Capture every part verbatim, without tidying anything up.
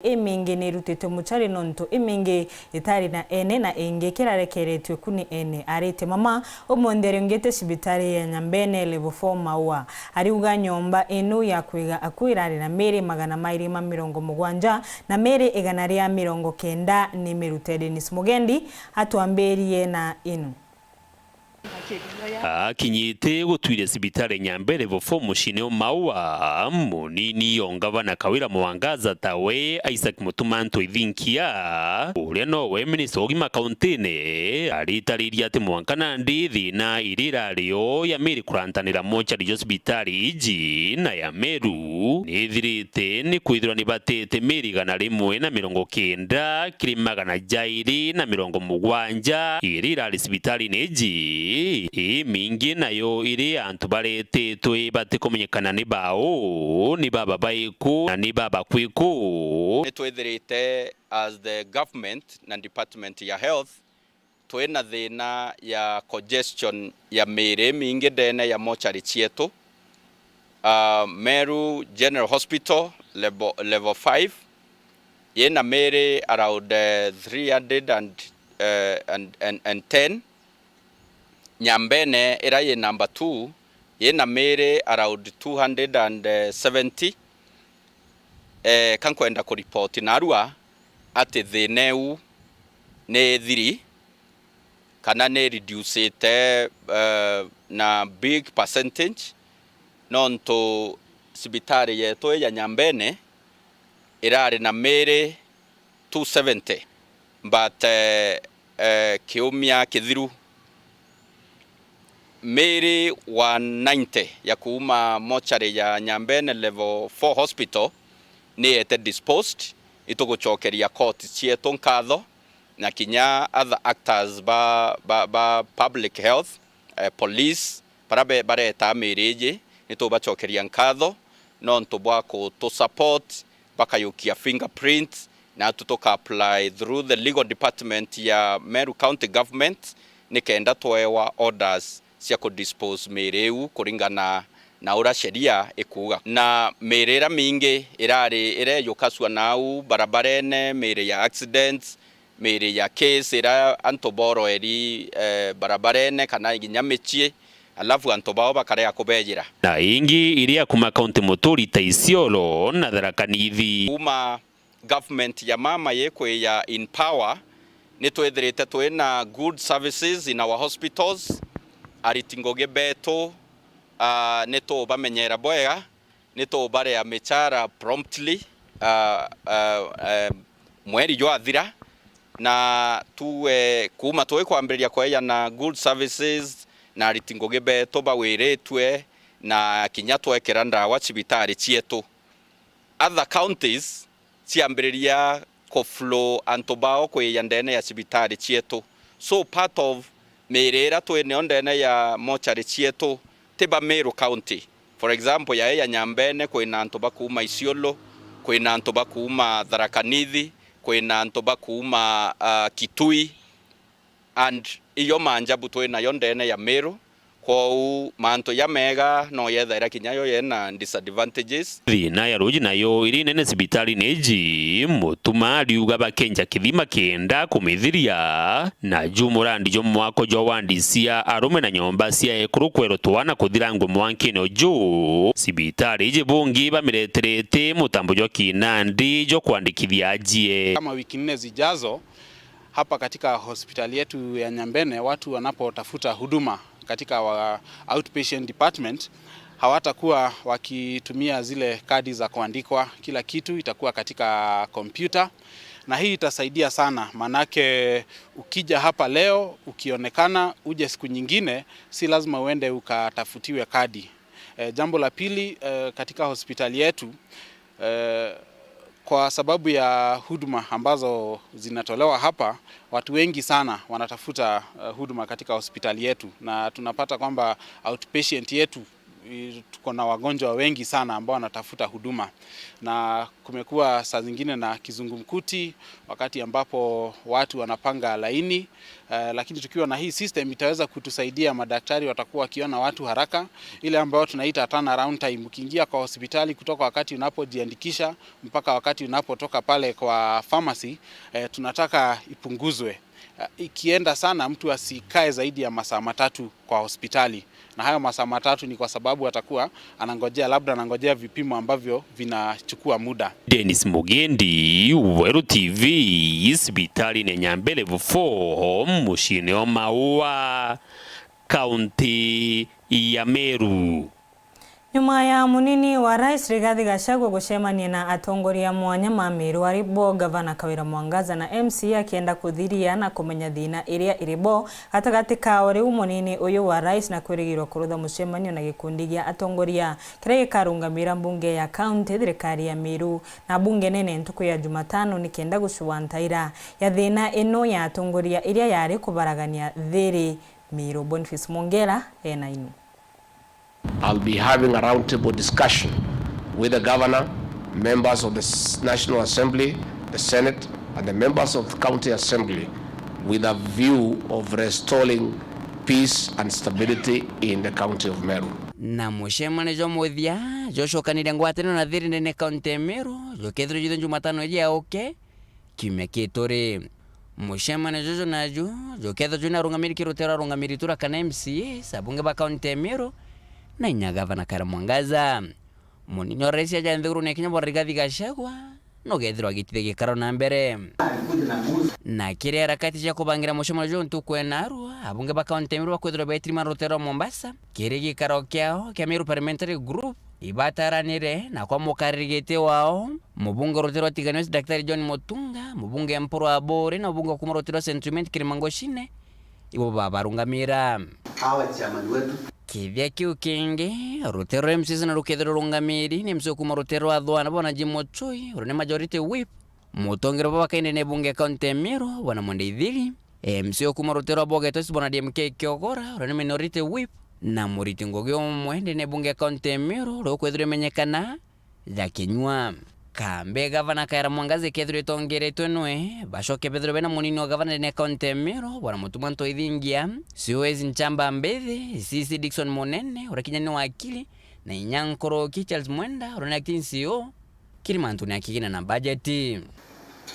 Imingi ni irutitwe muchari nontu imingi itari na ene na ingi kirarekeretue ku ni ene. Arite mama, umunthi ariungite cibitari ya Nyambene Level four Maua. Ariuga nyomba inu ya kwiga aku irari na miri magana mairi ma mirongo mugwanja na miri igana ria mirongo kenda ni mirute. Dennis Mugendi atwambirie na inu. Akinyite gutwire cibitari Nyambene Level four muciine o Maua, munini o ngavana Kawira Mwangaza tawe Isaac Mutuma Ntwithinkia, uria nowe minista wa ugima kauntine, aritariria ati mwanka nandi thina iri irari o ya miri kurantanira mochari jo cibitari iji na ya Meru nithirite ni kwithirwa ni batete miri igana rimwe na mirongo kenda kiri magana jairi na mirongo mugwanja iri irari cibitarini iji, imingi nayo iri antu baretetwe batikumenyekana ni bau, ni baba baiku na ni baba kwiku. Nitwithirite as the government na department ya health twina thina ya congestion ya miri imingi ndene ya mochari cietu. Ah, Meru General Hospital level, level five yina miri around, eh, three hundred and, eh, and, and, and ten. Nyambene ira yi number two yina miri around two hundred and seventy. Eh, ka nkwenda kuripoti narua ati thina iu ni ithiri kana ni reducite, eh, na big percentage, nontu cibitari yetu ya Nyambene irari na miri two seventy, but, eh, eh, kiumia kithiru miri one ninety ya kuuma mochari ya Nyambene Level four Hospital ni yete disposed. Itugucokeria court cietu nkatho na kinya other actors ba, ba, ba public health, eh, police, bara be-, baretaa miri iji, nitubacokeria nkatho nontu bwa kutu support, bakayukia fingerprint, na tu tuka apply through the legal department ya Meru County Government, nikenda twewa orders cia ku dispose miri iu kuringana na uria sheria ikuuga. Na miri iria mingi irari ireyukasua nau barabarene, miri ya accidents, miri ya case iria antu boroeri, eh, barabarene kana nginya micii, alafu antu bao bakarega kubejira. Na ingi iria kuma kaunti muturi ta Isiolo na Tharaka Nithi. Kuma government ya mama yikwiya in power, nitwithirite twina good services in our hospitals. Ariti ngugi betu, ah, nitubamenyera bwega, nitubarea michara promptly, ah, ah, eh, mweri jwathira, na tuwe kuma twikwambiriria kweyana good services na ariti ngugi betu bawiritue, na kinya twekira ndawa cibitari cietu. Other counties ciambiriria ku flow antu bao kwiya ndene ya cibitari cietu. So part of miri iria twinayo ndene ya mochari cietu ti ba Meru County. For example, yae ya Nyambene kwina antu ba kuuma Isiolo, kwina antu ba kuuma Tharaka Nithi, kwina antu ba kuuma, ah, Kitui, and iyo manjabu twinayo ndene ya Meru. Kwou mantu jamega no yethaira kinya yo yena disadvantages. Thina ya ruuji nayo iri nene cibitarini iji, Mutuma ariuga bakenja kithima kenda kumithiria, na ju murandi jwa mwako jwa wandi cia arume na nyomba cia ekuru kwerwa twana kuthirangwe mwankine uju, cibitari iji bungi bamireterete mutambo jwa kinandi jwa kwandikithia ajie. Kama wiki nne zijazo, hapa katika hospitali yetu ya Nyambene, watu wanapotafuta huduma katika our outpatient department, hawatakuwa wakitumia zile kadi za kuandikwa. Kila kitu itakuwa katika kompyuta, na hii itasaidia sana, manake ukija hapa leo, ukionekana, uje siku nyingine, si lazima uende ukatafutiwe kadi. Eh, jambo la pili, eh, katika hospitali yetu, eh, kwa sababu ya huduma ambazo zinatolewa hapa, watu wengi sana wanatafuta, eh, huduma katika hospitali yetu, na tunapata kwamba outpatient yetu Tuko na wagonjwa wengi sana ambao wanatafuta huduma, na kumekuwa saa zingine na kizungumkuti wakati ambapo watu wanapanga laini, eh, lakini tukiwa na hii system itaweza kutusaidia, madaktari watakuwa wakiona watu haraka, ile ambayo tunaita turnaround time. Ukiingia kwa hospitali, kutoka wakati unapojiandikisha mpaka wakati unapotoka pale kwa pharmacy, eh, tunataka ipunguzwe. Eh, ikienda sana, mtu asikae zaidi ya masaa matatu kwa hospitali, na hayo masaa matatu ni kwa sababu atakuwa anangojea, labda anangojea vipimo ambavyo vinachukua muda. Dennis Mugendi, Weru T V, sibitari-inĩ ya Nyambere Four, mũciĩ-inĩ wa Maua, kaunti ya Meru. Nyuma ya munini wa rais Rigathi Gachagua gucemania na atongoria mwanya ma Meru, ari bo Gavana Kawira Mwangaza na M C A, akienda kuthiria na kumenya thina iria iri bo gatagati kao, riu munini uyu wa rais na kwirigirwa kurutha mucemanio na gikundi gia atongoria kiria gikarungamira mbunge ya kaunti, thirikari ya Meru na mbunge nene ntuku ya Jumatano, nikenda gucua ntaira ya thina ino ya atongoria iria yari kubaragania thiri Meru. Boniface Mwongera ena inu. I'll be having a roundtable discussion with the governor, members of the S-, National Assembly, the Senate, and the members of the County Assembly with a view of restoring peace and stability in the county of Meru. Na mucemanio jwa muthia jucokaniria ngwataniro na thiri ndene kaunti ya Meru jukethirwa jwithwe Jumatano iji yauke, kiumia kituri. Mucemanio juju naju jukethirwa jwina arungamiri ki rutero arungamiri tura kana M C As, abunge ba kaunti ya Meru, na inya gavana Kawira Mwangaza. Munini wa rais aja nthigurune ya Kenya bwa Rigathi Gachagua nugethirwa agitithia gikaro na mbere. Na kiri harakati cia kubangira mucemanio juju ntuku ya narua, abunge ba kaunti ya Meru bakwithirwa betirima rutero rwa Mombasa, kiri gikaro kiao kia Meru Parliamentary Group, ibataranire na kwa mukariri giti wao, mubunge wa rutero rwa Tigania West Daktari John Mutunga, mubunge Mpuru Aburi na mubunge wa kuma rutero rwa Central Imenti Kirima Ngochine, ibo babarungamira. Hawa chairman wetu. Kithia kiu kingi, rutero rwa M C As na rukethirwa rungamiri ni M C A kuma rutero rwa Thwana bwana Jim Ochoi, uria ni majority whip, mutongeria bwa bakaine ni bunge kaunti ya Meru bwana Mwende Ithiri, M C A kuma rutero rwa Bogetos bwana D M K Kiogora, uria ni minority whip, na Muriti Ngugi umwe ndi ni bunge kaunti ya Meru, uria ukwithirwa imenyekana ja kinyua. Kambi gavana Kawira Mwangaza ikethirwa itongeretwe nwe, bacoke bethirwe bena munini wa gavana ndene ya kaunti ya Meru, bwana Mutumwa Ntoithingia, C O S Nchamba Mbithi, C C Dickson Munene, uria kinya ni wakili, na inya nkuruki Charles Mwenda, uria ni acting C O, kiri mantune ya kigina na bajeti.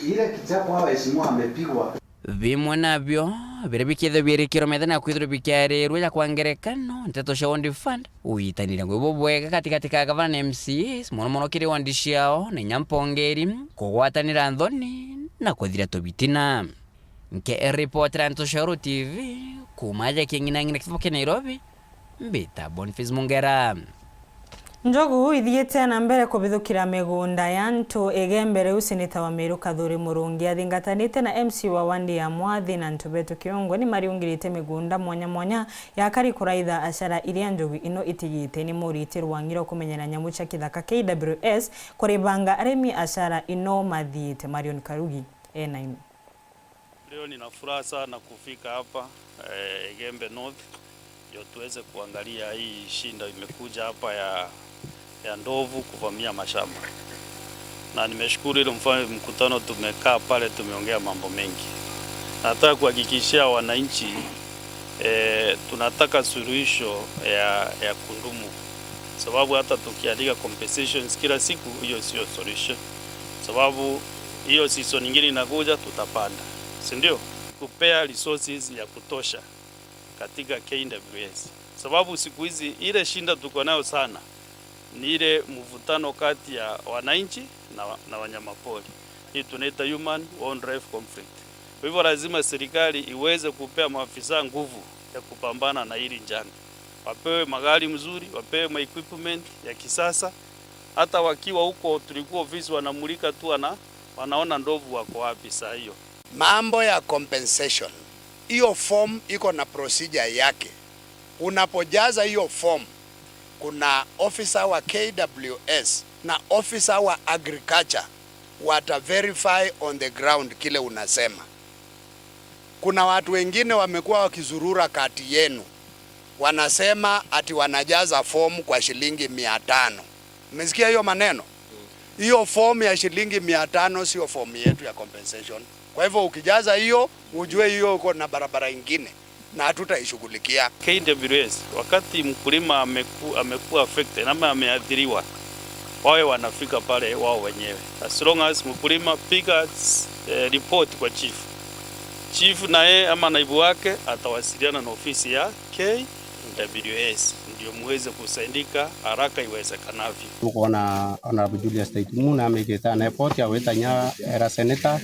Ile kichapo hawa waheshimiwa wamepigwa. Bimwe nabio biria bikethirwa biirikirwe methene ya kwithirwa bikiarirua ja kwa ngerekano, nteto cia World Fund, uitanire ngugi bubwega katigati ka gavana na M C As, mono mono kiri wandi ciao, na inya mpongeri, kugwatanira nthoni, na kuthira tubitina. Nke ripotera ntu cia Uru T V, kuma aja king'inang'ina kibo kia Nairobi, mbita Boniface Mungera. Njogu ithiite na mbere kubithukira migunda ya antu Igembe, riu seneta wa Meru Kathuri Murungi athingatanite na M C wa wandi ya Mwathi na Ntubetu Kiongwe ni mariungirite migunda mwanya mwanya ya kari kuraitha acara iria njogu ino itigite. Ni muriti rwangi rwa kumenyera nyamu cia kithaka K W S kuribanga arimi acara ino mathiite. Marion Karugi ena ino. Leo nina furaha sana kufika hapa, eh, Igembe North, ndio tuweze kuangalia hii shinda imekuja hapa ya, ya ndovu kuvamia mashamba. Na nimeshukuru ile mfa-, mkutano tumekaa pale, tumeongea mambo mengi. Nataka kuhakikishia wananchi, eh, tunataka suluhisho ya, ya kudumu. Sababu hata tukiandika compensations kila siku, hiyo sio solution. Sababu hiyo season nyingine inakuja, tutapanda. Si ndio? Kupea resources ya kutosha katika K W S. Sababu siku hizi ile shinda tuko nayo sana ni ile mvutano kati ya wananchi na, na wanyamapori. Hii tunaita human wildlife conflict. Kwa hivyo lazima serikali iweze kupea maafisa nguvu ya kupambana na hili janga. Wapewe magari mzuri, wapewe maequipment ya kisasa. Hata wakiwa huko, tulikuwa ofisi wanamulika tu, wana-, wanaona ndovu wako wapi saa hiyo. Mambo ya compensation, hiyo form iko na procedure yake. Unapojaza hiyo form, kuna officer wa K W S na officer wa agriculture wata verify on the ground kile unasema. Kuna watu wengine wamekuwa wakizurura kati yenu, Wanasema ati wanajaza form kwa shilingi mia tano. Umesikia hiyo maneno? Hiyo form ya shilingi mia tano sio form yetu ya compensation. Kwa hivyo ukijaza hiyo, ujue hiyo uko na barabara ingine na hatutaishughulikia. K W S, wakati mkulima ameku-, amekuwa affected ama ameathiriwa, wawe wanafika pale wao wenyewe. As long as mkulima piga, eh, report kwa chief. Chief na yeye ama naibu wake atawasiliana na ofisi ya K W S ndio muweze kusaidika haraka iwezekanavyo. Tukoona Honorable Julius Taitumu na amekite an effort ya gwita nya era senator,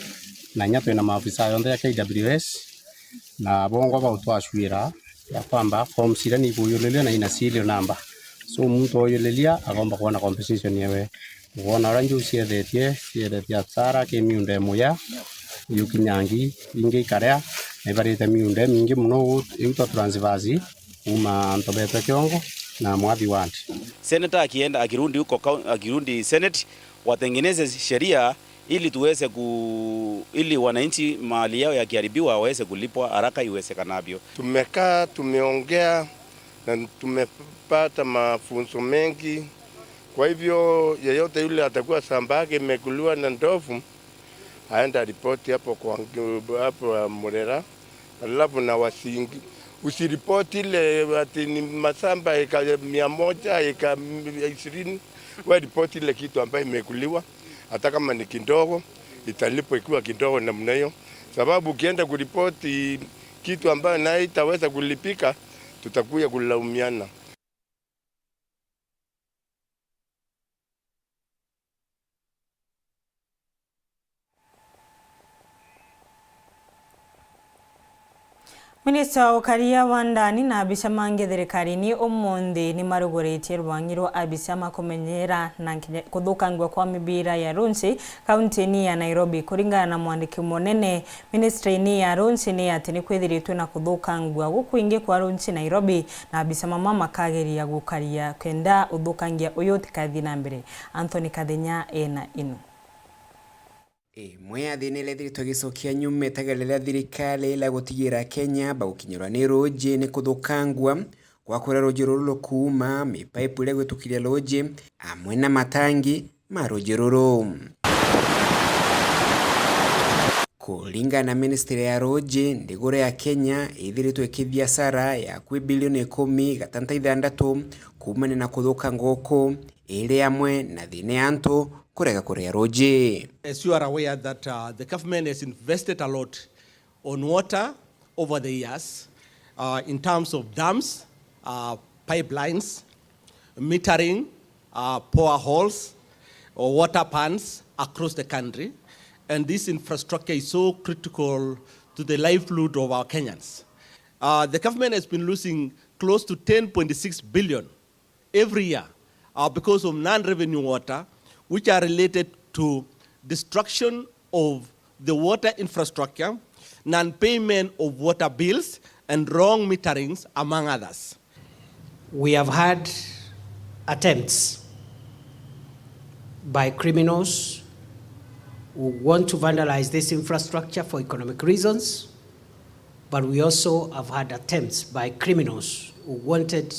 na nya twina maafisa yonthe ya K W S, na bongwa bau twacwira ya kwamba forms iria ni ikuyuliria na ina serial number. So muntu oyuliria agomba kuona compensation yewe. Ukoona uria njuu ciethetie, ciethetie asara ki miunda imuya, yukinyangi, ingi ikaria, na ibarite miunda imingi mono uu, iu twa transfers kuuma antu beetwe kiongo na mwathi ward. Senator akienda, akirudi huko kau-, akirudi Senate, watengeneze sheria ili tuweze ku-, ili wananchi mali yao yakiharibiwa waweze kulipwa haraka iwezekanavyo. Tumekaa, tumeongea na tumepata mafunzo mengi. Kwa hivyo, yeyote yule atakuwa shamba yake imekuliwa na ndovu, aenda ripoti hapo kwa ngi-, hapo ya Murera, alafu na wasingi. Usiripoti ile ati ni mashamba eka mia moja, eka ishirini. We ripoti ile kitu ambayo imekuliwa, hata kama ni kidogo, italipwa ikiwa kidogo namna hiyo, sababu ukienda kuripoti kitu ambayo nayo itaweza kulipika, tutakuja kulaumiana. Minista wa ukaria wa ndani na abica mangi thirikarine umunthi ni maruguritie rwangi rwa abica makumenyera na nkinya kuthukangua kwa mibira ya runci kauntini ya Nairobi. Kuringana na mwandiki munene ministry-ini ya runci ni ati ni kwithiritwe na kuthukangua gukwingi kwa runci Nairobi, na abica mama makageria gukaria kenda uthukangia uyu utikathi na mbere. Anthony Kathenya ena ino. Imwe ya thina iria ithiritwe igicokia nyuma itaga riria thirikari ila gutigira Kenya bagukinyirwa ni ruuji ni kuthukangua gwa kuria ruuji ruru rukuuma, mipaipu iria igwitukiria ruuji, amwe na matangi ma ruuji ruru. Kuringana na ministry ya ruuji, nthiguru ya Kenya ithiritwe ikithia asara ya kwi bilioni ikumi gatanta ithantatu kuumania na kuthukangua guku, iri amwe na thina ya antu kurega kuria ruuji. As you are aware that, uh, the government has invested a lot on water over the years, uh, in terms of dams, uh, pipelines, metering, uh, power halls, or water pans across the country. And this infrastructure is so critical to the livelihood of our Kenyans. Uh, the government has been losing close to ten point six billion every year, uh, because of non-revenue water, which are related to destruction of the water infrastructure, non-payment of water bills, and wrong meterings, among others. We have had attempts by criminals who want to vandalize this infrastructure for economic reasons, but we also have had attempts by criminals who wanted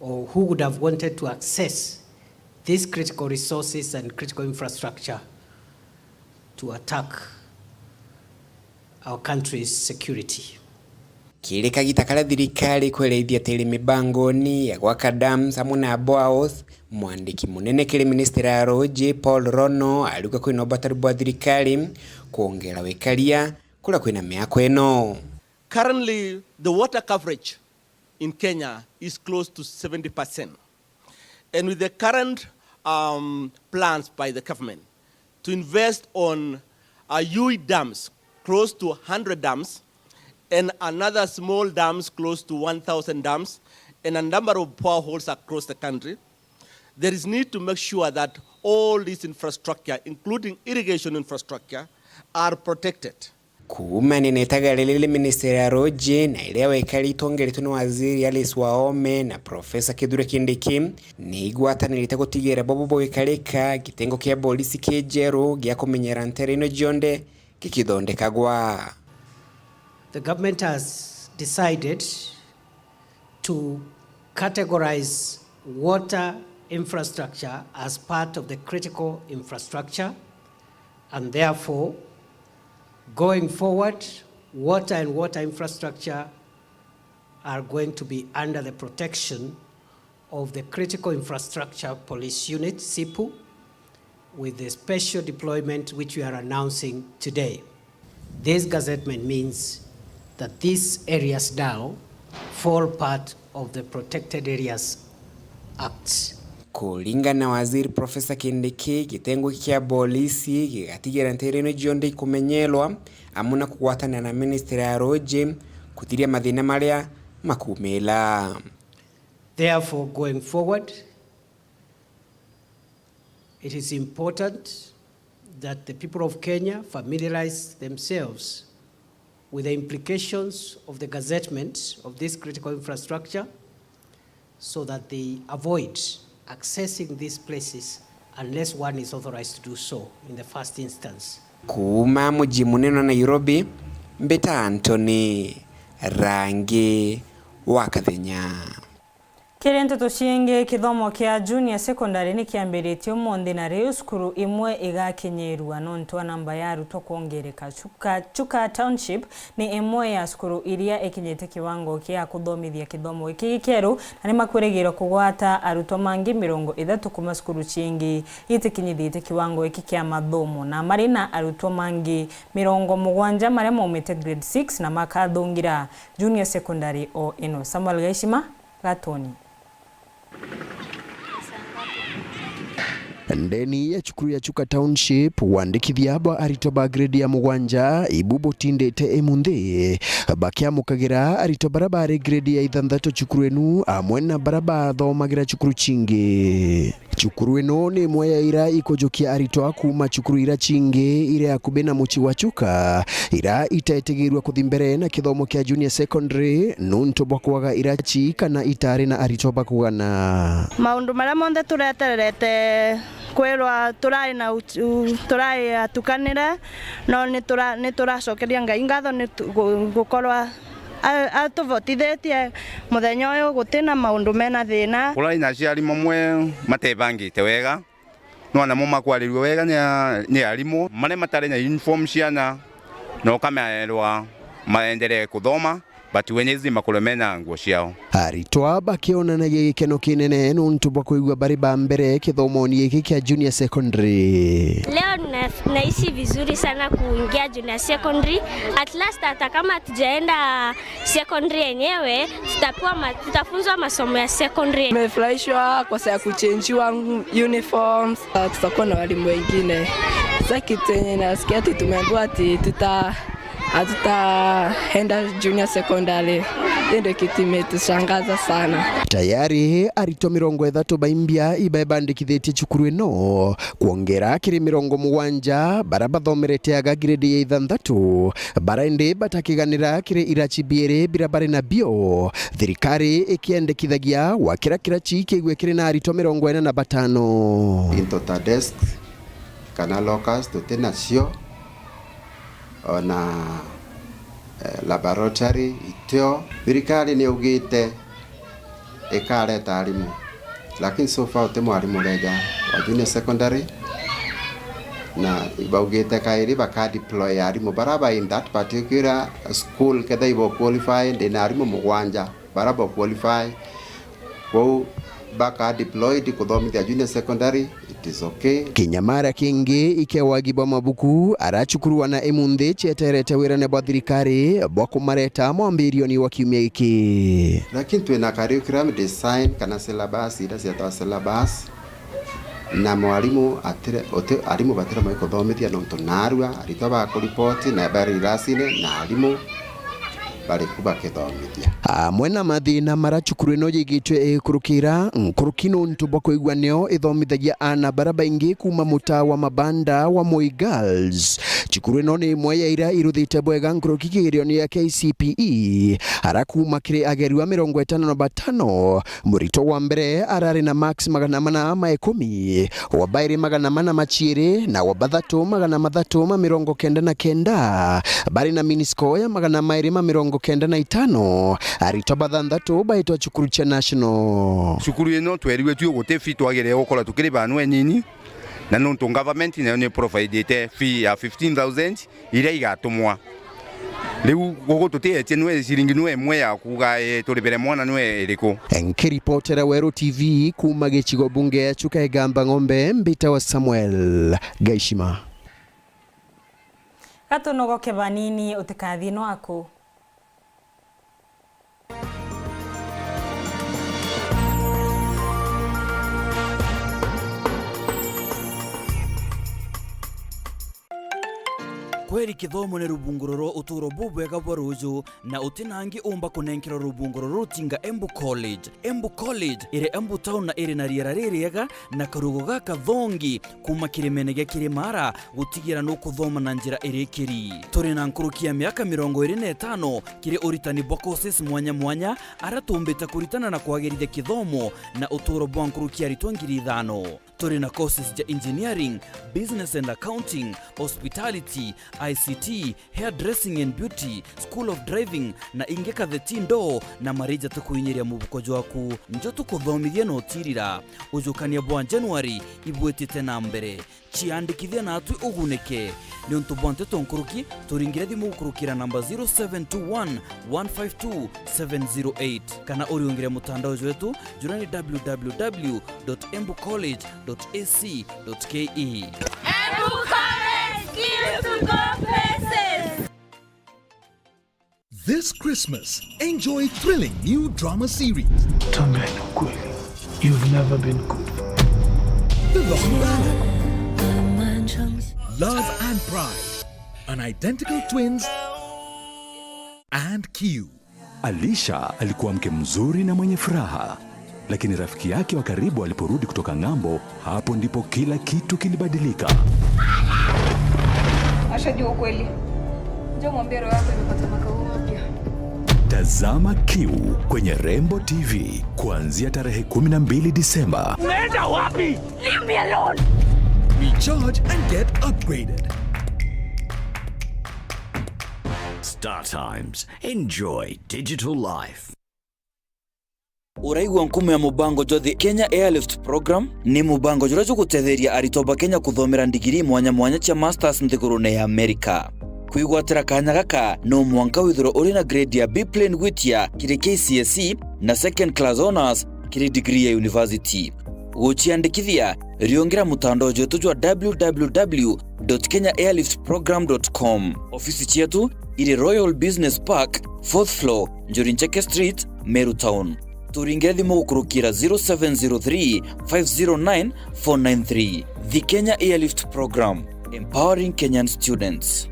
or who would have wanted to access these critical resources and critical infrastructure to attack our country's security. Kiri kagita karia thirikari ikwereithia tiri mibangoni ya gwaka dams amwe na boreholes, mwandiki munene kiri ministry ya ruuji Paul Rono ariuga kwina ubatari bwa thirikari kwongera wikaria kuria kwina miako ino. Currently, the water coverage in Kenya is close to seventy percent. And with the current, um, plans by the government to invest on, uh, U E dams, close to hundred dams, and another small dams, close to one thousand dams, and a number of boreholes across the country, there is need to make sure that all this infrastructure, including irrigation infrastructure, are protected. Kuumania na itaga riri ri ministry ya ruuji na iria wekari itongeretwe ni waziri Alice Wahome na Professor Kithure Kindiki, ni igwatanirite gutigira bobo bwikarika gitengo kia borisi kijeru gia kumenyera ntere ino cionthe gikithondekagwa. The government has decided to categorize water infrastructure as part of the critical infrastructure, and therefore, going forward, water and water infrastructure are going to be under the protection of the Critical Infrastructure Police Unit, C I P U, with the special deployment which we are announcing today. This gazettement means that these areas now fall part of the Protected Areas Act. Kuringana na Waziri Professor Kindiki, gitengo kia bolisi gigatigira nteere ino cionthe ikumenyerwa, amwe na kugwatanira na ministry ya ruuji kuthiria mathina maria makumira. Therefore, going forward, it is important that the people of Kenya familiarize themselves with the implications of the gazettement of this critical infrastructure so that they avoid accessing these places unless one is authorized to do so in the first instance. Kuuma mucii munene wa Nairobi, mbita Anthony Rangi wa Kathenya. Kiri nteto ciingi, kithomo kia junior secondary ni kiambiritie umunthi, na riu cukuru imwe igakinyirua nontu wa namba ya arutwo kwongereka. Chuka, Chuka Township ni imwe ya cukuru iria ikinyite kiwango kia kuthomithia kithomo giki gikieru, na ni makwirigirwa kugwata arutwo mangi mirongo ithatu kuuma cukuru ciingi itikinyithitie kiwango giki kia mathomo, na mari na arutwo mangi mirongo mugwanja maria maumite grade six na makathungira junior secondary o ino. Samuel Gaishima, Gatoni. Ndeni ya cukuru ya Chuka Township, wandikithia bwa aritwa ba grade ya mugwanja ibu butindite imunthi, bakiamukagira aritwa baria bari grade ya ithanthatu cukuru inu, amwe na baria bathomagira cukuru cingi. Cukuru ino ni imwe ya iria ikujukia aritwa kuuma cukuru iria cingi iria akubi na mucii wa Chuka, iria itetigirua kuthi mbere na kithomo kia junior secondary nuntu bwa kwaga iraci kana itari na aritwa ba kugana. Maundu maria monthe turetererete kwirwa turai na u-, u-, turai atukanire, no ni tura-, ni turacokeria Ngai ngatho ni tu-, gu-, gukorwa a-, atuvotithitie muthenya uyu gutina maundu mena thina. Kurari na aciari mamwe matebangite wega, no namo makwarirua wega ni a-, ni arimu. Maria matari na uniform ciana, no kamerwa maendelee kuthoma, but wenyeji makorwe mena nguo ciao. Aritwa bakionanagia gikeno kinene nuntu bwa kwigua bari ba mbere kithomoni giki kia junior secondary. Leo na-, nahisi vizuri sana kuingia junior secondary. At last, hata kama hatujaenda secondary yenyewe, tutapewa ma-, tutafunzwa masomo ya secondary. Nimefurahishwa kwa sababu ya kuchenjiwa uniforms. Ah, tutakuwa na walimu wengine. Sasa kitu yenye nasikia ati tumeambiwa ati tuta-, hatutaenda junior secondary. Hiyo ndio kitu imetushangaza sana. Tayari aritwa mirongo ithatu baimbia ibebandikithitie cukuru ino, kwongera kiri mirongo mugwanja bara bathomerete aga grade ya ithanthatu, bara indi batakiganira kiri iraci biiri bira bari nabio, thirikari ikiendekithagia gwa kira kiraci kiigue kiri na aritwa mirongo ina na batano. Into ta desk kana lockers tuti nacio, ona, eh, laboratory itio. Thirikari ni augite ikareta arimu, lakini so far uti mwarimu ureja wa junior secondary, na baugite kairi baka deploy arimu bara ba in that particular school, kethira ibo qualify, ndina arimu mugwanja bara bo qualify. Kwou baka deployed kuthomithia junior secondary, it is okay. Kinyamara kingi ikia wagi bwa mabuku aracukuruana imunthi cieterete wirane bwa thirikari bwa kumareta mwambirioni wa kiumia giki. Lakini twina curriculum design kana syllabus iria cietagwa syllabus, na mwarimu atire-, uti-, arimu batiremwe kuthomithia nontu narua aritwa bakuripoti na bari iracine na arimu bari ku bakithomithia. Amwe na mathina maria cukuru ino yigitwe ikurukira nkuruki nuntu bwa kwigua nio ithomithagia aana baria baingi kuuma mutaa wa Mabanda wa Moi Girls. Cukuru ino ni imwe ya iria iruthite bwega nkuruki kigerioni ya K C P E, ara kuuma kiri agerua mirongo itano na batano, muritwa wa mbere arari na marks magana mana ma ikumi, wa bairi magana mana ma ciiri, na wa bathatu magana mathatu ma mirongo kenda na kenda, bari na mean score ya magana mairi ma mirongo kenda na itano, aritwa bathanthatu baitwa cukuru cia National. Cukuru ino tweriwe tu guti fee twagire gukora tukiriba nwe nini, na nontu government nayo ni providete fee ya fifteen thousand iria igatumwa. Riu gugu tutietie nwe ciringi nwe imwe ya kuuga, eh, turibere mwana nwe iriku. Nkiripotera Weru T V kuuma gicigo bunge ya Chuka Igamba Ng'ombe, mbitawa Samuel Gaishima. Gatunogoke banini, utikathii nwaku. Kweri kithomo ni rubunguro rwa uturo bubwega bwa ruuju, na uti na angi umba kunenkerwa rubunguro ruru tinga Embu College. Embu College iri Embu town na iri na riera ririega na karugo gakathongi kuuma kirimene gia Kirimara, gutigira nukuthoma na njira irikiri. Turi na nkuruki ya miaka mirongo iri na itano kiri uritani bwa courses mwanya mwanya, aria tuumbite kuritana na kwagirithia kithomo na uturo bwa nkuruki ya aritwa ngiri ithano. Turi na courses ja engineering, business and accounting, hospitality, I C T, hairdressing and beauty, school of driving, na ingi katheti ndoo na marija tukuinyiria mubuko jwaku. Njo tukuthomithia na utirira. Ujukania bwa January ibwitite na mbere. Ciandikithia natwi ugunike. Niuntu bwa nteto nkuruki, turingire thimu gukurukira namba zero seven two one, one five two, seven zero eight, kana uriungire mutandao jwetu jura ni W W W dot embu college dot A C dot K E. Embu College, skills to go places. This Christmas, enjoy thrilling new drama series. Tuambiane ukweli, you've never been good. The Long Balance. Love and Pride. An identical twins and Q. Alisha alikuwa mke mzuri na mwenye furaha, lakini rafiki yake wa karibu aliporudi kutoka ng'ambo, hapo ndipo kila kitu kilibadilika. Ashajua ukweli. Njoo mwambie roho yako imepata makao mapya. Tazama Q kwenye Rembo T V kuanzia tarehe kumi na mbili Disemba. Unaenda wapi? Leave me alone. Recharge and get upgraded. Star Times. Enjoy digital life. Uraigua nkumo ya mubango jwa The Kenya Airlift Program? Ni mubango juria jugutetheria aritwa ba Kenya kuthomera ndigiri mwanya mwanya cia masters nthigurune ya America. Kwigwatira kanya gaka, no mwanka withirwe uri na grade ya B plain gwitia kiri K C S E na second class honours kiri degree ya university. Guciandikithia, riungira mutandao jwetu jwa W W W dot kenya airlift program dot com. Ofisi cietu iri Royal Business Park, fourth floor, Njuri Ncheke Street, Meru Town. Turingire thimu gukurukira zero seven zero three, five zero nine, four nine three. The Kenya Airlift Program, empowering Kenyan students.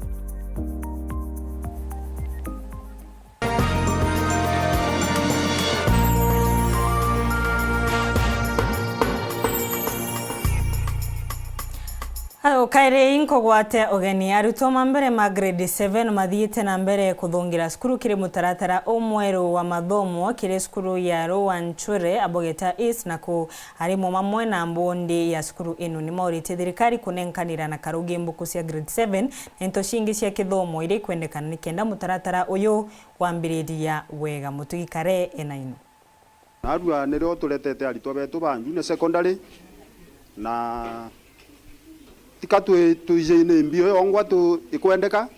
Au kairi inkugwate ugeni. Arutwo ma mbere ma grade seven mathiite na mbere kuthungira cukuru kiri mutaratara umweru wa mathomo kiri cukuru ya Rwanchure, Abogeta East, na ku arimu mamwe na mbondi ya cukuru inu ni mauritie thirikari kunenkanira na karugi mbuku cia grade seven na into cingi cia kithomo iria ikwendekana nikenda mutaratara uyu wambiriria wega. Mutugi Kare ena ino. Narua nirio turetete aritwa betu ba Njune Secondary, na tika twi-, twiji ni mbi iyo yongwa tu-, ikwendeka,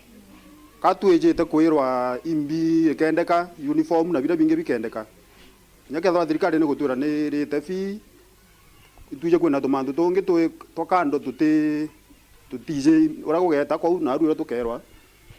ka twijite kwirwa imbi ikendeka, uniform na biria bingi bikendeka. Kinya kethirwa thirikari ni gutwira ni irite fee, itwije kwina tumantu tungi twi twa kando tuti-, tutiji uria gugeta kwou, na aru uria tukerwa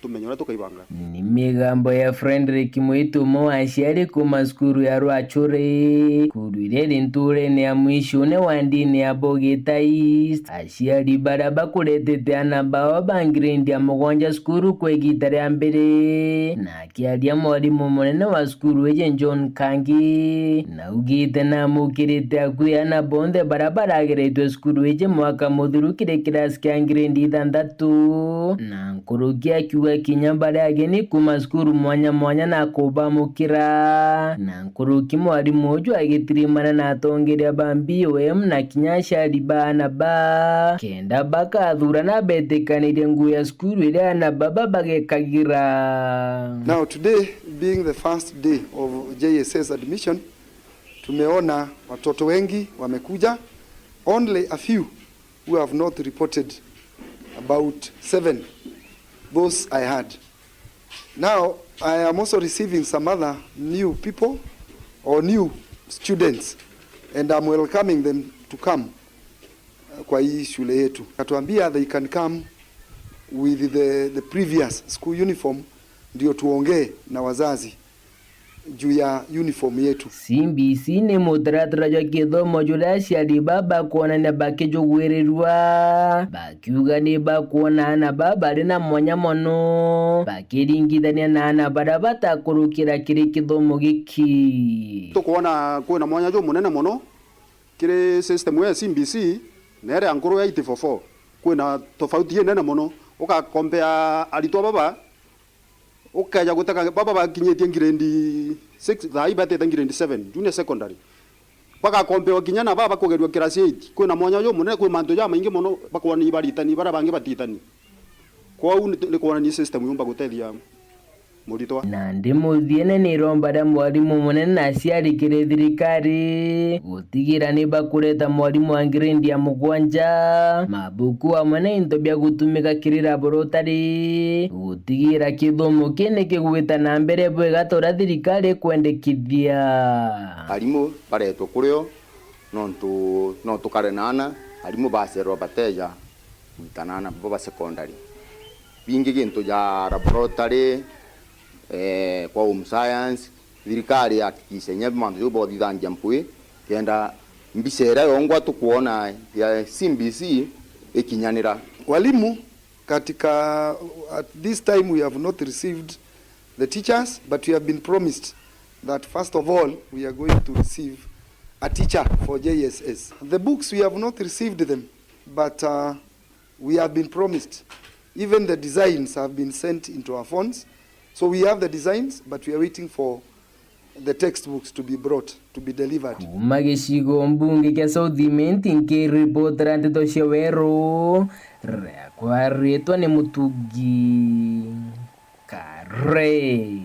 tumenye uria tukaibanga. Ni migambo ya Frederick Mwitu, umwe wa aciari kuuma cukuru ya Rwachuri, cukuru iria iri nturene ya Mwishune wa ndini ya Bogita East. Aciari baria bakuretete ana bao ba grade ya mugwanja cukuru kwa igita ria mbere, na akiaria mwarimu munene wa cukuru iji John Kangi, naugite namukirite akui ana bonthe baria barageretwe cukuru iji mwaka muthiru kiri kirasi kia grade ithanthatu, na nkuruki akiuga kinya baria ageni kuuma cukuru mwanya mwanya na kubamukira, na nkuruki mwarimu uju agitirimana na atongeria ba B O M na kinya aciari ba ana ba, kenda bakathurana betikanirie nguo ya cukuru iria ana baba bagekagira. Now today, Being the first day of J S S admission, tumeona watoto wengi wamekuja, only a few who have not reported, about seven, those I had. Now, I am also receiving some other new people or new students, and I'm welcoming them to come, uh, kwa hii shule yetu. Katuambia they can come with the, the previous school uniform, ndio tuongee na wazazi juu ya uniform yetu. C B C ni mutaratara jwa kithomo juria aciari baba bakwonania bakijugwirirua, bakiuga ni bakwona aana baba bari na mwanya mono bakiringithania na aana baria batakurukira kiri kithomo giki. Tukwona kwina mwanya jumunene mono kiri system ya C B C na iria nkuru ya eight four four. Kwina tofauti inene mono. Ugakompea aritwa baba, ukeja gutega baba bakinyitie grade six, thaa ii betite grade seven, junior secondary. Bagakompewa kinya na baba kugerua class eight. Kwina mwanya jumunene, kwi mantu jamaingi mono, bakwona ibaritani, baria bangi batitani. Kwou ni, ni kwonania system yumba gutethia muritwa. Nandi muthiene ni iromba ria mwarimu munene na aciari kiri thirikari gutigira ni bakureta mwarimu wa grade ya mugwanja, mabuku amwe na into bia gutumika kiri laboratory, gutigira kithomo kii ni kigwita na mbere bwega ta uria thirikari ikwendekithia. Arimu baretwe kurio nontu no tukare na ana, arimu bacerwa bateja gwitana na bo ba secondary. Bingi gintu ja laboratory, eh, kwa home science, thirikari ihakikishe inya mantu jau bothithangia mpwi, kenda mbica iria yongwa tukwona ya C B C ikinyanira. Walimu katika, at this time we have not received the teachers, but we have been promised that first of all we are going to receive a teacher for J S S. The books, we have not received them, but, uh, we have been promised. Even the designs have been sent into our phones. So we have the designs, but we are waiting for the textbooks to be brought, to be delivered. Kuuma gicigo mbunge kia South Imenti, nkiripotera nteto cia Weru, riakwa ritwa ni Mutugi Kare.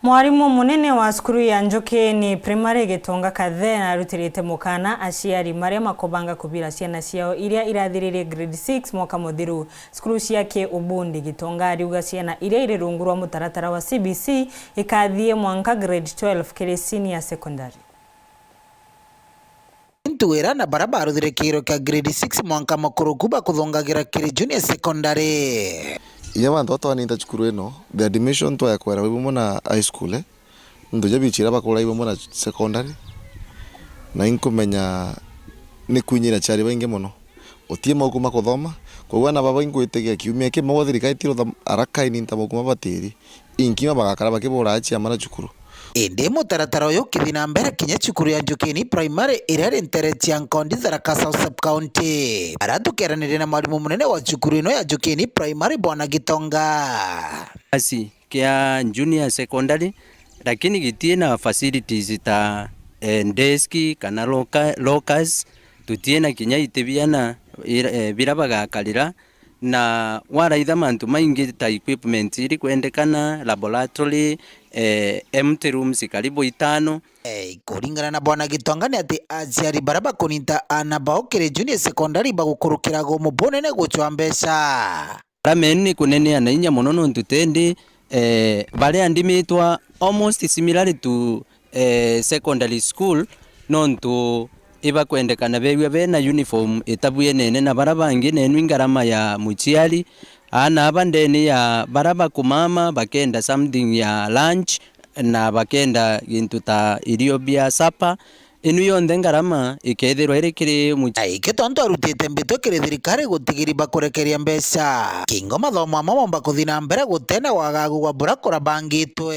Mwarimu munene wa cukuru ya Njukini Primary Gitonga Kathe narutirite mukana aciari maria makubanga kubira ciana ciao iria irathiririe grade six mwaka muthiru. Cukuru cia Ki Ubundi Gitonga ariuga ciana iria iri rungu rwa mutaratara wa C B C ikathie mwanka grade twelve kiri senior secondary. Ntuira na bara baruthire kiiro kia grade six mwanka mukuruku bakuthongagira kiri junior secondary. Inya bantu batwaninta cukuru ino, the admission twaekwera wi bumwe na high school, eh? Ntu ja bichira bakura wi bumwe na secondary, na inkumenya ni kwinyira ciari baingi mono. Utie mauku ma kuthoma, koguo ana baba ingwitikia kiumia kimwe gwa thirikari tirutha araka ininta mauku mabatiri. Inkima bagakara bakibura aciari mara cukuru. Indi mutaratara uyu ukithii na mbere kinya cukuru ya Njukini Primary iria iri ntere cia Nkondi, Tharaka South Sub-County. Ara tukeraniria na mwarimu munene wa cukuru ino ya Njukini Primary, Bwana Gitonga. Kirasi kia junior secondary, lakini gitii na facilities ta, eh, desk kana loka-, lockers, tutii na kinya iti biana ira-, eh, bira bagakarira. Na waraitha mantu maingi ta equipment iri kwendekana, laboratory, eh, empty rooms karibu itano. Eh, kuringana na Bwana Gitonga ni ati aciari bara bakuninta ana bao kiri junior secondary bagukurukira gumu bunene gucwa mbeca. Rameni ni kunenea na inya mono nontu tendi, eh, baria ndimitwa almost similarly to eh, secondary school, nontu ibakwendekana beewia bena uniform itabuenene na bara bangi, nenu ingarama ya muciari, aana aba ndeni ya bara bakumama bakenda something ya lunch, na bakenda gintu ta irio bia supper, inu yonthe ngarama ikethirwa iri kiri muciari. Aike tontu arutite mbitwe kiri thirikari gutigiri bakurekeria mbeca. Kingo mathomo amwe momba kuthi na mbere gutena wagagu gwa bura kurabangitwe.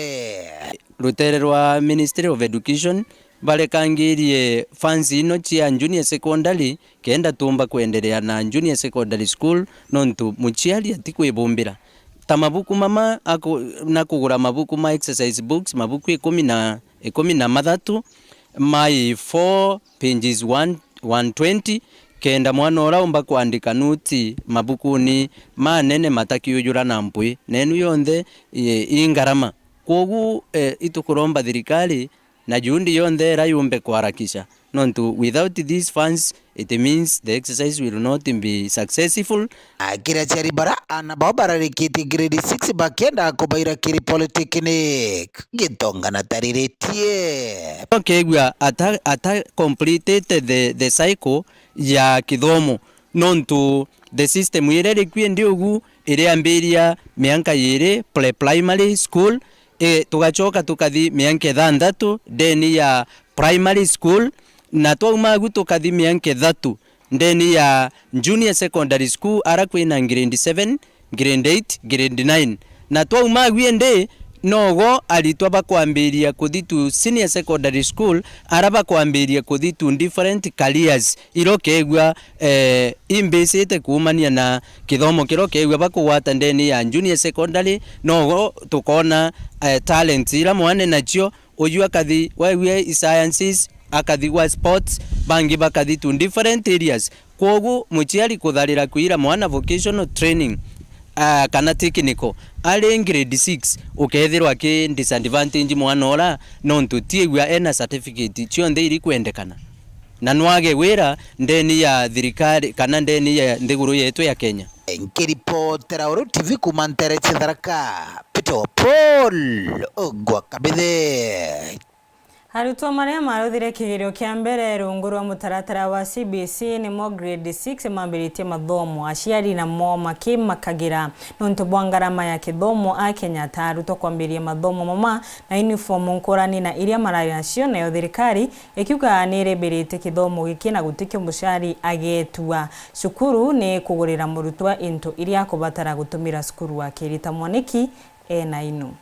Rutere rwa Ministry of Education barekangirie funds ino cia junior secondary kenda tumba kwenderea na junior secondary school, nontu muciari atikwibumbira. Ta mabuku mama aku-, na kugura mabuku ma exercise books, mabuku ikumi na, ikumi na mathatu, ma A four, pages one, one twenty, kenda mwana uria umba kwandika noti mabukuni manene matakiujura na mpwi, nenu yonthe i, i ngarama. Kwogu, eh, itukuromba thirikari na juhudi yonthe ira yumbe kuharakisha, nontu without these funds, it means the exercise will not be successful. Akiri aciari bara ana bao bararikitie grade six bakenda kubaira kiri polytechnic, Gitonga na tariritie. Ukegua ata, ata completed the, the cycle ya kithomo, nontu the system iria iri kwi ndi ugu iriambiria mianka yiri pre-primary school, e, tugacoka tukathi mianka ithanthatu ndeni ya primary school, na twauma agu tukathi mianka ithatu ndeni ya junior secondary school, ara kwina grade seven, grade eight, grade nine. Na twauma agu indi, nogo aritwa bakwambiria kuthi tu senior secondary school, ara bakwambiria kuthi tu different careers, ira ukegua, eh, imbicite kuumania na kithomo kiria ukegua bakugwata ndeni ya junior secondary, nogo tukona, eh, talents ira mwana nacio, uju akathi, wegua i sciences, akathi gwa sports, bangi bakathi tu different areas. Kwogu muciari kutharira kwira mwana vocational training, ah, kana technical, ari grade six, ukethirwa aki disadvantage mwana ura, nontu tiigua ena certificate cionthe iri kwendekana, na nwage wira ndeni ya thirikari kana ndeni ya nthiguru yetu ya Kenya. Nkiripotera Uru T V kuuma ntere cia Tharaka, Peter wa Paul Ogwa Kabithe. Arutwo maria maruthire kigerio kia mbere rungu rwa mutaratara wa C B C nimo grade six mambiritie mathomo. Aciari namo makimakagira nontu bwa ngarama ya kithomo a Kenya ta arutwo kwambiria mathomo mama na uniform nkurani na iria marari nacio, nayo thirikari ikiuga ni iribiritie kithomo giki na gutikio muciari agetua. Cukuru ni kugurira murutwo into iria akubatara gutumira cukuru akirita mwaniki ena inu.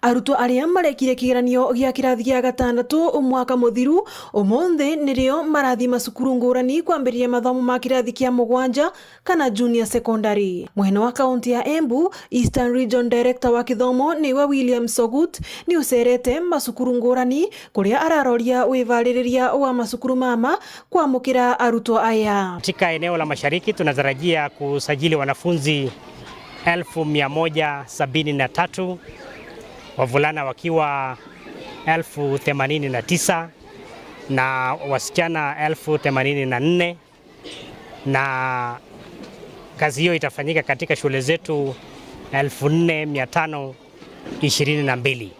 Arutwo aria marekire kigeranio gia kirathi gia gatandatu mwaka muthiru, umunthi nirio marathi macukuru ngurani kwambiriria mathomo ma kirathi kia mugwanja kana junior secondary. Mwene wa kaunti ya Embu, Eastern Region Director wa kithomo niwe William Sogut, ni ucerete macukuru ngurani kuria araroria wivaririria wa macukuru mama kwamukira arutwo aya. Katika eneo la Mashariki tunatarajia kusajili wanafunzi elfu mia moja sabini na tatu, wavulana wakiwa elfu themanini na tisa na wasichana elfu themanini na nne, na kazi hiyo itafanyika katika shule zetu elfu nne mia tano ishirini na mbili.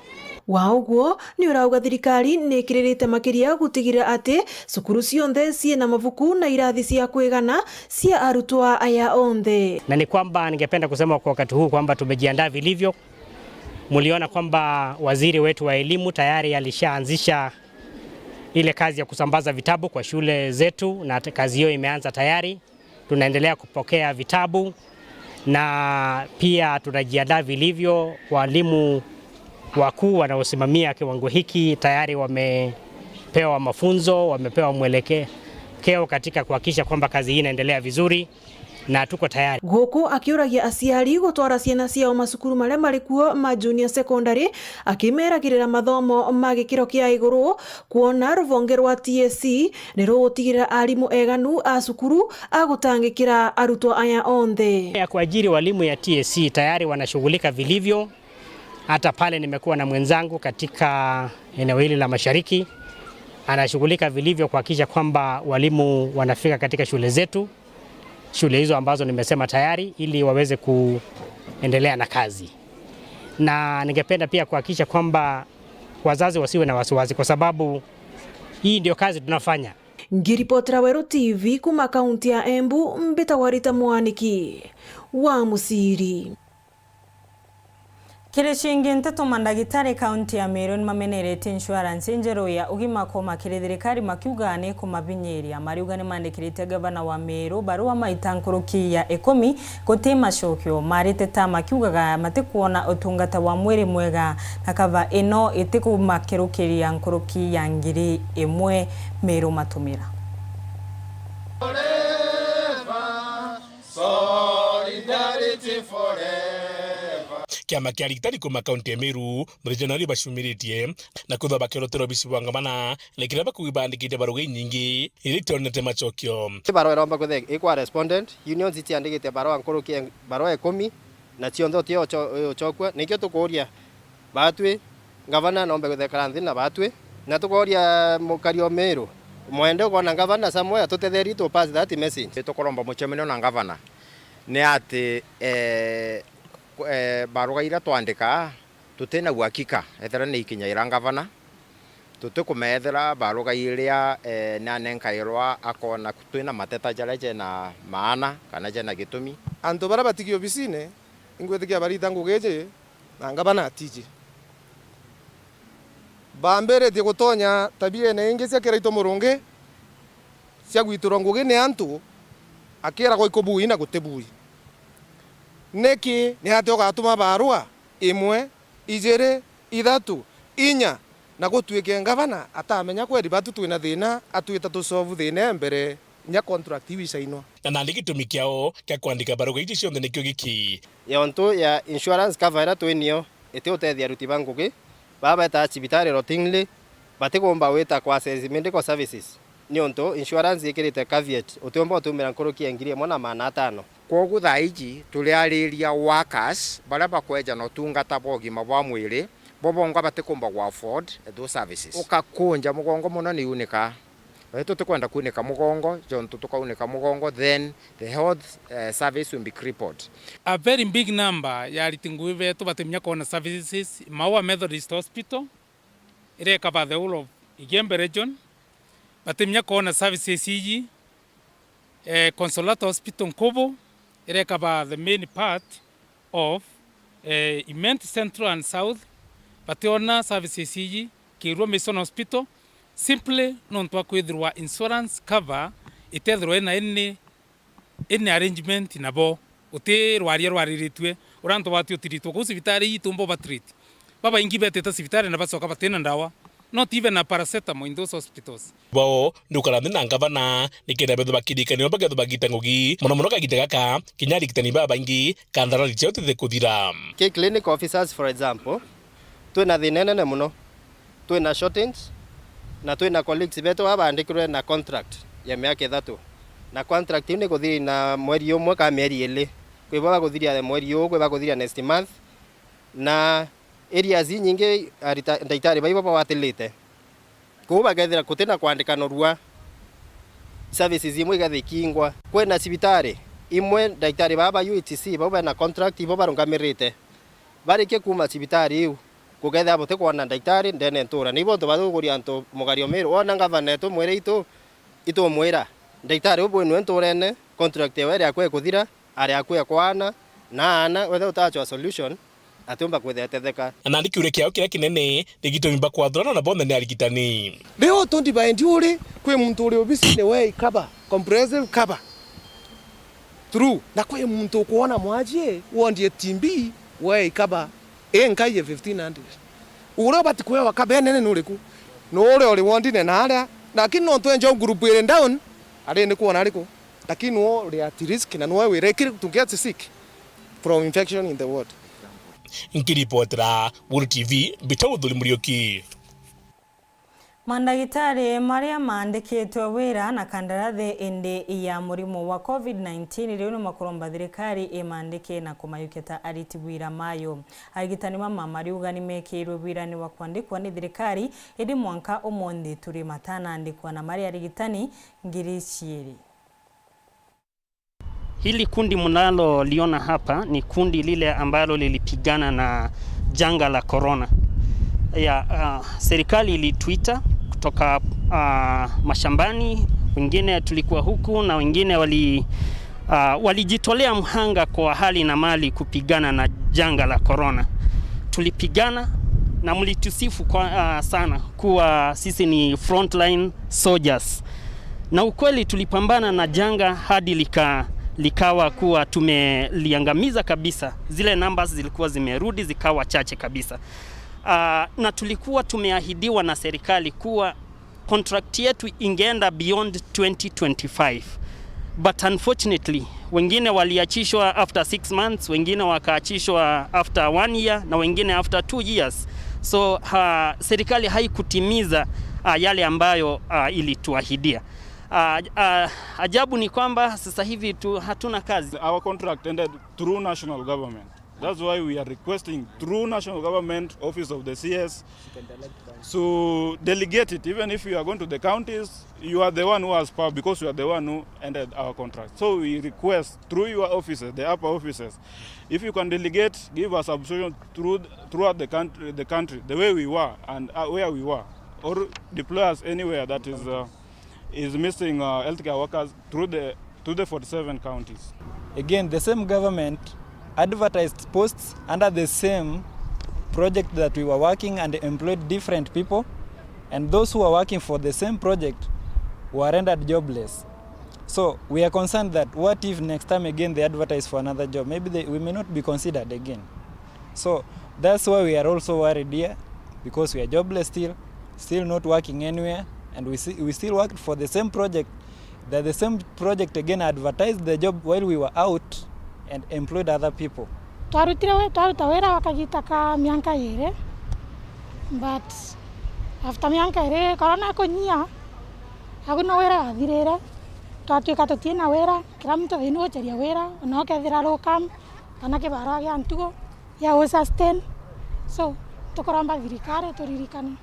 Wa uguo, ni urauga thirikari ni ikiririte makiria gutigirira ati cukuru cionthe ciina mabuku na irathi cia kwigana cia arutwo aya onthe. Na ni kwamba ningependa kusema kwa wakati huu kwamba tumejiandaa vilivyo. Muliona kwamba waziri wetu wa elimu tayari alishaanzisha ile kazi ya kusambaza vitabu kwa shule zetu, na kazi hiyo imeanza tayari. Tunaendelea kupokea vitabu na pia tunajiandaa vilivyo. Walimu wakuu wanaosimamia kiwango hiki tayari wamepewa mafunzo, wamepewa mwelekeo katika kuhakikisha kwamba kazi hii inaendelea vizuri na tuko tayari. Guku akiuragia aciari gutwara ciana ciao macukuru maria mari kuo ma junior secondary, akimeragirira mathomo ma gikiro kia iguru, kwona ruvonge rwa T S C ni rugutigirira arimu eganu a cukuru a gutangikira arutwo aya onthe. Ya kuajiri walimu ya T S C tayari wanashughulika vilivyo. Hata pale nimekuwa na mwenzangu katika eneo hili la Mashariki, anashughulika vilivyo kuhakikisha kwamba walimu wanafika katika shule zetu, shule hizo ambazo nimesema tayari, ili waweze kuendelea na kazi. Na ningependa pia kuhakikisha kwamba wazazi wasiwe na wasiwasi, kwa sababu hii ndio kazi tunafanya. Ngiripotera Weru T V kuma kaunti ya Embu, mbitagwa Rita Mwaniki wa Musiri. Kiri cingi nteto, mandagitari kaunti ya Meru nimameneretie insurance njeru ya ugima kuuma kiri thirikari, makiuga ni kumabinyiria. Mariuga nimandikirite gavana wa Meru barua maita nkuruki ya ikumi guti macokio. Mariteta makiugaga matikwona utungata wa mwiri mwega, na kava ino itikumakirukiria nkuruki ya ngiri imwe Meru matumira. Solidarity forever. Kiama kia arigitani kuuma kaunti ya Meru, muthenya nari bacumiritie na kwithwa bakirotera obisi bwa ngavana, lakini bakugi bandikite barua inyingi iria itionete macokio. Barua iromba kwithwa ikwa respondent, unions itiandikite barua nkuruki, barua ikumi, Na cionthe uti uco-, ucokua. Nikio tukuuria batwi, ngavana nombe guthekara nthi na batwi. Na tukoria mukari o Meru, mwende ukoona ngavana somewhere, tutetherie to pass that message. Tukuromba mucemanio na ngavana ni ati, eh, ku-, eh, baruga iria twandikaa, tutina uhakika ethira ni ikinya ira ngavana, tutikumethira baruga iria, eh, nanenkairwa akoona twina mateta jaria jena maana kana jena gitumi. Antu baria batigi obisine, ingwitikia barita ngugi iji, na ngavana atiji. Bambiritie gutonya tabiene ingi cia kiraito murungi, cia gwitirwa ngugi ni antu, akiragwa ikubui na gutibui. Niki? Ni atia ugatuma barua imwe, ijiri, ithatu, inya, na gutuike ngavana atamenya kweri batu twina thina, atwita tusolve thina e mbere, nya contract iu isainwa? Na nandi gitumi kiao kia kwandika baruga iji cionthe nikio giki. Yontu ya insurance cover iria twinio iti utethia aruti ba ngugi, baa betaa cibitari routinely, batikumba gwita kwa access medical services. Niuntu insurance ikirite caveat, utiumba utumira nkuruki ya ngiri imwe na maana atano. Kwogu thaa iji turiariria workers baria bakweja na utungata bwa ugima bwa mwiri, bo bongwa batikumba gu afford those services. Ukakunja mugongo mono ni unika. Wetu tutikwenda kunika mugongo, jontu tukaunika mugongo, then the health, eh, service will be crippled. A very big number ya ariti ngugi betu batiminya kwona services, Maua Methodist Hospital, ireka ba the whole of Igembe region, batiminya kwona services iji, eh, Consolata Hospital Nkubu, ireka ba the main part of, eh, Imenti Central and South, bationa services iji, Kirua Mission Hospital, simply nontu bwa kwithirwa insurance cover itethirwa ina any, any arrangement nabo. Uti rwaria rwariritue, uria antu bati utiritwe kuu cibitari ii tumba ubatreat. Babaingi betite cibitari na bacoka batina ndawa, not even a paracetamol in those hospitals. Bao ndukara nthi na ngavana nikenda bethirwa bakirikanirwa bakethirwa bagita ngugi, mono mono kagita gaka, kinya arigitani babaingi, kandarathi ciao tithe kuthira. Ki clinical officers, for example, twina thina inene mono. Twina shortage, na twina colleagues betu baa baandikirwe na contract ya miaka ithatu, na contract iu ni kuthira na mweri umwe kana mieri ili. Kwi bo baguthiria mweri uu, kwi baguthiria next month, na areas inyingi arita-, ndagitari baibo bagwatirite. Kuu bakethira kutina kwandikanurua, services imwe igathikingwa. Kwina cibitari imwe, ndagitari baa ba U H C, bau bena contract, ibo barungamirite. Barikia kuuma cibitari iu, gukethira butikwona ndagitari ndene ntura. Nibo untu bathukuria antu mugari o Meru. Wona ngavana etu mwire itu, itumwira, ndagitari uu bwinue nturene, contract yawe iri akua ikuthira, ari akua ekwana, na aana, wethira utachwa solution, atiumba kwithira etetheka. Na nandi kiuria kiao kiria kinene ni gitumi bakwathurana na bonthe ni arigitani. Riu utu ndivaendi uri, kwi muntu uri obisine we ikaba, comprehensive cover. True. Na kwi muntu ukwona mwajie wondie T B we ikaba, inkai ya fifteen hundred. Uria ubati kwewa kaba enene ni uriku? Ni uria uri wondine na aria, lakini nontu enjo group iri down, ari ni kwona ariku? Lakini nwe uri at risk na nwe wire kiri to get sick from infection in the ward. Nkiripotera Buru T V, mbita Uthuri Muriuki. Mandagitari maria maandikitwe wira na kandarathi indi ya murimo wa covid nineteen riu ni makuromba thirikari imaandike na kumayukia ta ariti wira mayo. Arigitani mama mariuga ni mekirwe wirani wa kwandikwa ni thirikari, indi mwanka umunthi turi matanaandikwa na mari arigitani ngiri ciiri. Hili kundi mnaloliona hapa ni kundi lile ambalo lilipigana na janga la corona. Ya, ah, serikali ilituita kutoka, ah, mashambani, wengine tulikuwa huku na wengine wali-, ah, walijitolea mhanga kwa hali na mali kupigana na janga la corona. Tulipigana na mlitusifu kwa, ah, sana kuwa sisi ni frontline soldiers. Na ukweli tulipambana na janga hadi lika-, likawa kuwa tumeliangamiza kabisa. Zile numbers zilikuwa zimerudi zikawa chache kabisa. Ah, na tulikuwa tumeahidiwa na serikali kuwa contract yetu ingeenda beyond twenty twenty-five. But unfortunately, wengine waliachishwa after six months, wengine wakaachishwa after one year, na wengine after two years. So, ha, serikali haikutimiza, ah, yale ambayo, ah, ilituahidia. Ah, ah, ajabu ni kwamba sasa hivi tu, hatuna kazi. Our contract ended through national government. That's why we are requesting through national government, office of the C S, to delegate it. Even if you are going to the counties, you are the one who has power because you are the one who ended our contract. So we request through your offices, the upper offices, if you can delegate, give us subscription through, throughout the country, the country, the way we were and, uh, where we were, or deploy us anywhere that is, uh, is missing, uh, healthcare workers through the, through the forty-seven counties. Again, the same government advertised posts under the same project that we were working and employed different people, and those who are working for the same project were rendered jobless. So we are concerned that what if next time again they advertise for another job? Maybe they, we may not be considered again. So that's why we are also worried here, because we are jobless still, still not working anywhere, and we, see, we still worked for the same project, that the same project again advertised the job while we were out and employed other people. Twarutire wi-, twaruta wira wa kagita ka mianka iri, but after mianka iri corona kunyia, agu no wira wathirire, twatuika tutina wira, kira muntu athini gucaria wira, ona ukethira low cam kana kibara gia ntugo ya u sustain. So tukuromba thirikari turirikane,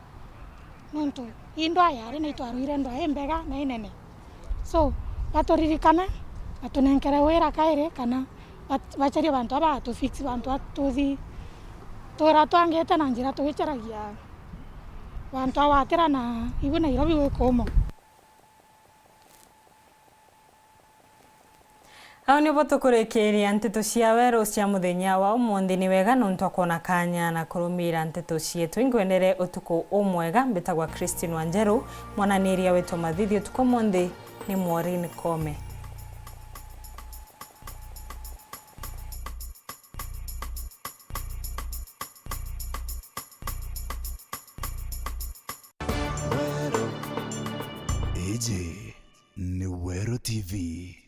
nontu ii ndwaa yari na itwarwire ndwaa imbega na inene. So baturirikane, batunenkere wira kairi, kana bat-, bacarie bantu aba batu fix bantu atuthi tura twangite na njira twicaragia bantu agwatira na ibu Nairobi gwikumo. Au nibo tukurikiiria nteto cia weru cia muthenya wa umunthi. Ni wega nontu akwona kanya na kurumira nteto cietu. Ingwendere utuku umwega. Mbitagwa Christine Wanjeru, mwananiria wetu mathithio utuku umunthi ni Maureen Kome. Iji ni Weru T V.